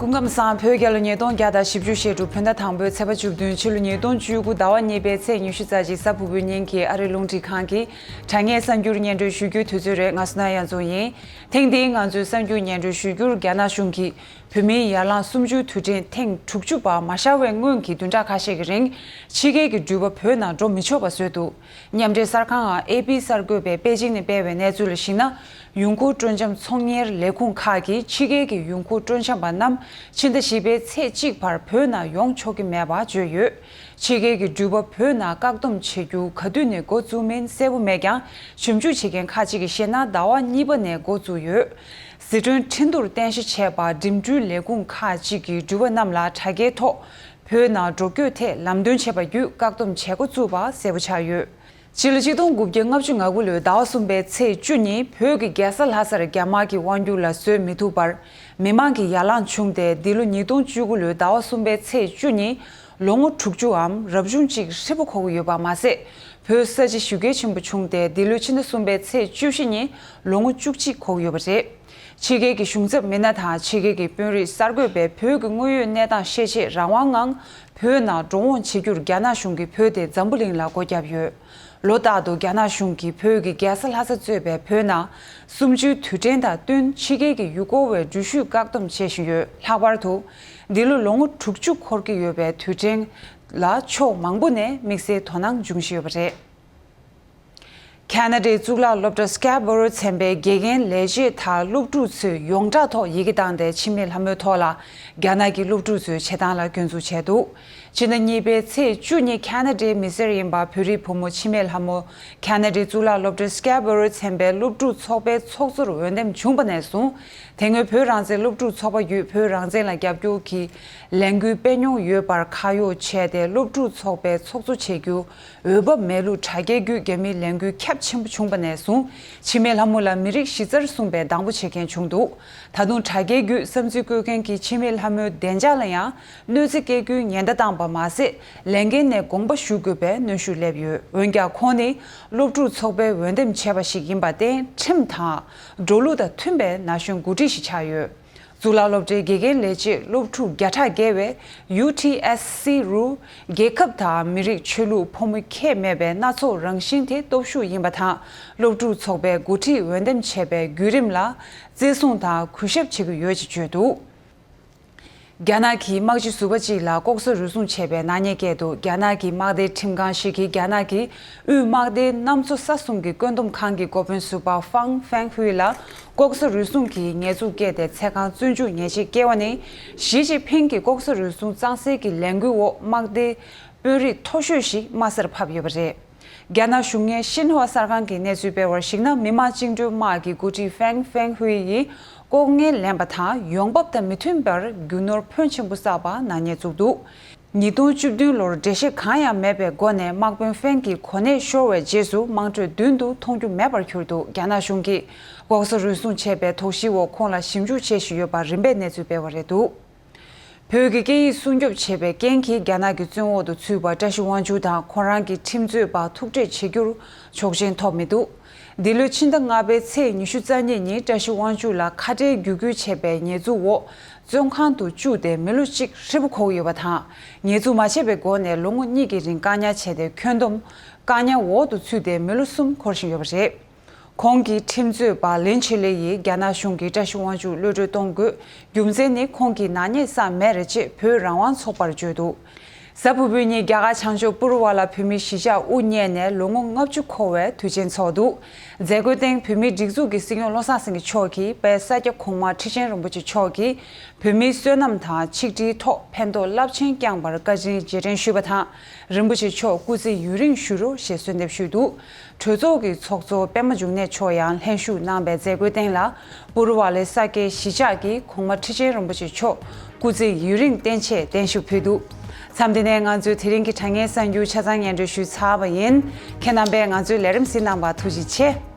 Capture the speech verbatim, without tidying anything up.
སྐུ་ཁམས་བཟང་། བོད་རྒྱལ་ལོ་ཉིས་སྟོང་བརྒྱ་དང་བཞི་བཅུ་ཞེ་དྲུག་བོད་ཟླ་དང་པོའི་ཚེས་པ་བཅུ་བདུན། ཕྱི་ལོ་ཉིས་སྟོང་བཅུ་དགུ་ཟླ་བ་གཉིས་པའི་ཚེས་ཉི་ཤུ་རྩ་གཅིག་གཟའ་ཕུར་བུའི་ཉིན་གྱི་ཨ་རིའི་རླུང་འཕྲིན་ཁང་གི་དྲ་བརྙན་གསར་འགྱུར་སྙན་སྒྲོན་ཞུ་རྒྱུའི་དུས་ཚོད་རེད། ང་སོ་ན་གཡང་འཛོམས་ཡིན། ཐེངས་འདིའི་ང་ཚོའི་གསར་འགྱུར་སྙན་སྒྲོན་ཞུ་རྒྱུར། རྒྱ་ནག་གཞུང་གིས་བོད་མིའི་ཡར་ལངས་གསུམ་བཅུའི་དུས་དྲན་ཐེངས་དྲུག་ཅུ་པ་མ་ཤར་བའི་སྔོན་གྱི་བདུན་ཕྲག་ཁ་ཤས་ཀྱི་རིང་ཕྱི་རྒྱལ་གྱི་འགྲུལ་པ་བོད་ནང་འགྲོ་མི་ཆོག་པ་བཟོས་འདུག། མཉམ་འབྲེལ་གསར་ཁང་ཨེ་པི་གསར་འགོད་པས་པེ་ཅིང་ནས་སྤེལ་བའི་གནས་ཚུལ་ལ་གཞིགས་ན། ཡོང་ཁུངས་སྤྲོད་འཆམ་ཚོང་གཉེར་ལས་ཁུངས་ཁག་གིས་ཕྱི་རྒྱལ་གྱི་ཡོང་ཁུངས་སྤྲོད་འཆམ་པ་རྣམས་ཕྱི་ཟླ་བཞི་པའི་ཚེས་གཅིག་བར་བོད་ནང་ཡོང་ཆོག་གི་མེད་པ་བརྗོད་ཡོད། ཕྱི་རྒྱལ་གྱི་འགྲུལ་པ་བོད་ནང་བཀག་སྡོམ་བྱེད་རྒྱུ་ག་དུས་ནས་འགོ་བཙུགས་མིན་གསལ་པོ་མེད་ཀྱང་། ཞིབ་འཇུག་བྱེད་མཁན་ཁག་ཅིག་གིས་བཤད་ན། ཟླ་བ་གཉིས་པ་ནས་འགོ་བཙུགས་ཡོད། ཟི་ཁྲོན་ཁྲིན་ཏུར་རྟེན་གཞི་བྱས་པ་འགྲིམ་འགྲུལ་ལས་ཁུངས་ཁག་ཅིག་གིས་འགྲུལ་པ་རྣམས་ལ་དྲ་རྒྱའི་ཐོག་བོད་ནང་འགྲོ་སྐྱོད་ཐད་ལམ་སྟོན་བྱས་པ་བརྒྱུད་བཀག་སྡོམ་བྱེད་འགོ་བཙུགས་པ་གསལ་པོ་ཆགས་ཡོད། ཕྱི་ལོ་ཆིག་སྟོང་དགུ་བརྒྱ་ལྔ་བཅུ་ང་དགུ་ལོའི་ཟླ་བ་གསུམ་པའི་ཚེས་བཅུ་ཉིན་བོད་ཀྱི་རྒྱལ་ས་ལྷ་སར་རྒྱ་དམར་གྱི་དབང་སྒྱུར་ལ་བཟོད་མི་ཐུབ་པར་མི་མང་གི་ཡར་ལངས་བྱུང་སྟེ། འདི་ལོ་ཉིས་སྟོང་བཅུ་དགུ་ལོའི་ཟླ་བ་གསུམ་པའི་ཚེས་བཅུ་ཉིན་ལོ་ངོ་དྲུག་ཅུའམ་རབ་བྱུང་གཅིག་ཧྲིལ་པོ་འཁོར་གྱི་ཡོད་པ་མ་ཟད། བོད་ས་བྱི་ཞི་རྒོལ་ཆེན་པོ་བྱུང་སྟེ། འདི་ལོའི་ཕྱི་ཟླ་གསུམ་པའི་ཚེས་བཅུ་བཞི་ཉིན་ལོ་ངོ་བཅུ་གཅིག་འཁོར་གྱི་ཡོད་པ་རེད། ཕྱི་རྒྱལ་གྱི་གཞུང་ཚབ་མི་སྣ་དང་ཕྱི་རྒྱལ་གྱི་དཔོན་རིགས་གསར་འགོད་པས་བོད་ཀྱི་དངོས་ཡོད་གནས་སྟངས་ཤེས་ཆེད་རང་དབང་ངང་བོད་ནང་འགྲོ་འོང་བྱེད་རྒྱུར་རྒྱ་ནག་གཞུང་གིས་བོད་དེ་འཛམ་བུ་གླིང་ལ་སྒོ་བརྒྱབ་ཡོད། ལོ་ལྟར་དུ་རྒྱ་ནག་གཞུང་གིས་བོད་ཀྱི་རྒྱལ་ས་ལྷ་ས་གཙོས་པའི་བོད་ནང་གསུམ་བཅུའི་དུས་དྲན་དང་བསྟུན་ཕྱི་རྒྱལ་གྱི་ཡུལ་སྐོར་བའི་འགྲུལ་བཞུད་བཀག་སྡོམ་བྱེད་བཞིན་ཡོད། ལྷག་པར་དུ་འདི་ལོ་ལོ་ངོ་དྲུག་ཅུ་འཁོར་གྱི་ཡོད་པའི་དུས་དྲན་ལ་ཕྱོགས་མང་པོ་ནས་དམིགས་བསལ་དོ་སྣང་འབྱུང་བཞིན་ཡོད་པ་རེད། ཁ་ན་ཌའི་གཙུག་ལག་སློབ་གྲྭ་སྐེ་བོ་རོ་ཚན་པའི་དགེ་རྒན་ལས་བྱེད་དང་སློབ་ཕྲུག་ཚོས་ཡོངས་གྲགས་ཐོག་ཡི་གེ་བཏང་སྟེ་འཆི་མེད་ལྷ་མོའི་ཐོག་ལ་རྒྱ་ནག་གི་སློབ་ཕྲུག་ཚོའི་བྱེད་སྟངས་ལ་སྐྱོན་འཛུགས་བྱས་འདུག། ཕྱི་ཟླ་གཉིས་པའི་ཚེས་བཅུ་ཉིན་ཁ་ན་ཌའི་མི་སེར་ཡིན་པ་བོད་རིགས་བུ་མོ་འཆི་མེད་ལྷ་མོ་ཁ་ན་ཌའི་གཙུག་ལག་སློབ་གྲྭ་སྐེ་བོ་རོ་ཚན་པའི་སློབ་ཕྲུག་ཚོགས་པའི་ཚོགས་གཙོར་འོས་འདེམས་བྱུང་བ་ནས་བཟུང་། དེ་སྔོན་བོད་རང་བཙན་སློབ་ཕྲུག་ཚོགས་པ་བརྒྱུད་བོད་རང་བཙན་ལ་རྒྱབ་སྐྱོར་གྱི་ལས་འགུལ་སྤེལ་མྱོང་ཡོད་པར་ཁ་གཡོག་བྱས་ཏེ། སློབ་ཕྲུག་ཚོགས་པའི་ཚོགས་གཙོ་བྱེད་རྒྱུ་འོས་བབ་མེད་ལུགས་དྲ་རྒྱའི་བརྒྱུད་རྒྱ་མིའི་ལས་འགུལ་ཁྱབ་ཆེན་པོ་བྱུང་བ་ནས་བཟུང་། འཆི་མེད་ལྷ་མོ་ལ་མི་རིགས་གཞི་རྩར་བཟུང་བའི་སྡང་པོ་བྱེད་མཁན་བྱུང་འདུག། ད་དུང་དྲ་རྒྱའི་བརྒྱུད་བསམ་ཚུལ་བཀོད་མཁན་གྱིས་འཆི་མེད་ལྷ་མོའི་བདེ་འཇགས་ལ་ཡང་གནོད་འཚེ་བཀལ་རྒྱུའི་ཉེན་བརྡ་བཏང་པ་མ་ཟད། ལས་འགན་ནས་དགོངས་པ་ཞུ་དགོས་པའི་གནོན་ཤུགས་སླེབས་ཡོད། འོན་ཀྱང་། ཁོང་ནི་སློབ་ཕྲུག་ཚོགས་པས་འོས་འདེམས་བྱས་པ་ཞིག་ཡིན་པར་བརྟེན། ཁྲིམས་དང་འགྲོ་ལུགས་དང་མཐུན་པའི་ན་གཞོན་འགོ་ཁྲིད་ཞིག་ཆགས་ཡོད། གཙུག་ལག་སློབ་གྲྭའི་དགེ་རྒན་ལས་བྱེད་སློབ་ཕྲུག་བརྒྱ་ཕྲག་བརྒལ་བས་ཡུ་ཊི་ཨེས་སི་རུ། རྒྱལ་ཁབ་དང་མི་རིགས་ཆོས་ལུགས་ཕོ་མོ་ཁྱད་མེད་པའི་སྣ་ཚོགས་རང་བཞིན་དེ་སྟོབས་ཤུགས་ཡིན་པ་དང་། སློབ་ཕྲུག་ཚོགས་པའི་འགོ་ཁྲིད་འོས་འདེམས་བྱས་པའི་བརྒྱུད་རིམ་ལ་བརྩི་སྲུང་དང་གུས་ཞབས་བྱེད་ཀྱི་ཡོད་ཅེས་བརྗོད་འདུག། རྒྱ་ནག་གིས་དམག་སྤྱི་ཟུར་པ་གཅིག་ལ་ལྐོག་ཟ་རུལ་སུངས་བྱས་པའི་ནག་ཉེས་བཀལ་འདུག། རྒྱ་ནག་གི་དམག་སྡེའི་ཁྲིམས་ཁང་ཞིག་གིས་རྒྱ་ནག་གི་དབུས་དམག་སྡེའི་གནམ་མཚོ་ས་གསུམ་གྱི་བཀོད་འདོམས་ཁང་གི་འགོ་དཔོན་ཟུར་པ་ཧྥང་ཧྥེང་ཧུའེ་ལ་ལྐོག་ཟ་རུལ་སུངས་ཀྱི་ཉེས་འཛུགས་བཀལ་ཏེ་ཚེ་གང་བཙོན་འཇུག་ཉེས་ཆད་བཀལ་བ་ནི། ཞི་ཅིན་ཕིང་གི་ལྐོག་ཟ་རུལ་སུངས་གཙང་སེལ་གྱི་ལས་འགུལ་འོག་དམག་སྡེའི་དཔོན་རིགས་མཐོ་ཤོས་ཤིག་དམའ་སར་ཕབ་ཡོད་པ་རེད། རྒྱ་ནག་གཞུང་གཉེར་ཤིན་ཧྭ་གསར་ཁང་གི་གནས་ཚུལ་སྤེལ་བར་གཞིགས་ན། མི་དམངས་བཅིངས་འགྲོལ་དམག་གི་འགོ་ཁྲིད་ཧྥེང་ཧྥེང་ཧུའེ་ཡིས་ལྐོག་རྔན་ལེན་པ་དང་ཡོང་འབབ་དང་མི་མཐུན་པར་རྒྱུ་ནོར་ཕོན་ཆེན་པོ་བསགས་པ་ནག་ཉེས་བཙུགས་འདུག། ཉིས་སྟོང་བཅུ་བདུན་ལོར་འགྲེལ་བཤད་གང་ཡང་མེད་པའི་སྒོ་ནས་དམག་དཔོན་ཧྥེང་གི་གོ་གནས་ཤོར་བའི་རྗེས་སུ་དམངས་ཁྲོད་མདུན་དུ་མཐོང་རྒྱུ་མེད་པར་གྱུར་འདུག། རྒྱ་ནག་གཞུང་གིས་ལྐོག་ཟ་རུལ་སུངས་བྱས་པའི་དོགས་གཞིའི་འོག་ཁོང་ལ་ཞིབ་འཇུག་བྱེད་བཞིན་ཡོད་པ་རིམ་པས་གནས་ཚུལ་སྤེལ་བ་རེད་འདུག། བོད་ཀྱི་སྐད་ཡིག་སྲུང་སྐྱོབ་བྱེད་པའི་རྐྱེན་གྱིས་རྒྱ་ནག་གི་བཙོན་འོག་ཏུ་ཚུད་པ་བཀྲ་ཤིས་དབང་ཕྱུག་དང་ཁོང་རང་གི་ཁྲིམས་རྩོད་པ་ཐུག་འཕྲད་བྱེད་རྒྱུར་ཆོག་མཆན་ཐོབ་མི་འདུག། འདི་ལོའི་ཕྱི་ཟླ་ལྔ་པའི་ཚེས་ཉི་ཤུ་རྩ་གཉིས་ཉིན་བཀྲ་ཤིས་དབང་ཕྱུག་ལ་ཁ་བྲལ་བརྒྱུད་སྐུལ་བྱས་པའི་ཉེས་འཛུགས་འོག་བཙོན་ཁང་དུ་བཅུག་སྟེ་མི་ལོ་གཅིག་ཧྲིལ་པོ་འཁོར་ཡོད་པ་དང་། ཉེས་འཛུགས་མ་བྱས་པའི་སྒོ་ནས་ལོ་ངོ་གཉིས་ཀྱི་རིང་བཀག་ཉར་བྱས་ཏེ། ཁྱོན་བསྡོམས་བཀག་ཉར་འོག་ཏུ་ཚུད་དེ་མི་ལོ་གསུམ་འཁོར་བཞིན་ཡོད་པ་རེད། ཁོང་གི་ཁྲིམས་རྩོད་པ་ལིན་ཆི་ལེ་ཡིས་རྒྱ་ནག་གཞུང་གིས་བཀྲ་ཤིས་དབང་ཕྱུག་གློད་གྲོལ་གཏོང་དགོས། རྒྱུ་མཚན་ནི་ཁོང་གིས་ནག་ཉེས་བསགས་མེད་རེད་ཅེས་བོད་རང་དབང་ཚོགས་པར་བརྗོད་འདུག། གཟའ་ཕུར་བུའི་ཉིན་རྒྱ་གར་བྱང་ཕྱོགས་པུ་རུ་ཝ་ལ་བོད་མིའི་གཞིས་ཆགས་དབུ་བརྙེས་ནས་ལོ་ངོ་ལྔ་བཅུ་འཁོར་བའི་དུས་ཆེན་འཚོགས་འདུག། མཛད་སྒོའི་སྟེང་བོད་མིའི་སྒྲིག་འཛུགས་ཀྱི་སྲིད་སྐྱོང་བློ་བཟང་སེང་གེ་མཆོག་གིས་དཔལ་ས་སྐྱ་གོང་མ་ཁྲི་ཆེན་རིན་པོ་ཆེ་མཆོག་གིས་བོད་མིའི་བསོད་ནམས་དང་ཆིག་སྒྲིལ་ཐོག་ཕན་ཐོགས་རླབས་ཆེན་བསྐྱངས་པར་བཀའ་དྲིན་རྗེས་དྲན་ཞུས་པ་དང་། རིན་པོ་ཆེ་མཆོག་སྐུ་ཚེ་ཡུན་རིང་བཞུགས་རོགས་ཞེས་གསོལ་འདེབས་ཞུས་འདུག། གྲོས་ཚོགས་ཀྱི་ཚོགས་གཙོ་པད་མ་འབྱུང་གནས་མཆོག་ཡང་ལྷན་ཞུགས་གནང་བའི་མཛད་སྒོའི་སྟེང་ལ། པུ་རུ་ཝ་ལའི་ས་སྐྱའི་གཞིས་ཆགས་ཀྱི་གོང་མ་ཁྲི་ཆེན་རིན་པོ་ཆེ་མཆོག་སྐུ་ཚེ་ཡུན་རིང་བརྟན་ཆེད་བརྟན་བཞུགས་ཕུལ་འདུག། མཚམས་འདི་ནས་ང་ཚོའི་དེ་རིང་གི་དྲ་བརྙན་གསར་འགྱུར་ཆ་ཚང་སྙན་སྒྲོན་ཞུས་ཚར་བ་ཡིན། ཁྱེད་རྣམ་པས་ང་ཚོའི་ལས་རིམ་གཟིགས་གནང་བར་ཐུགས་རྗེ་ཆེ།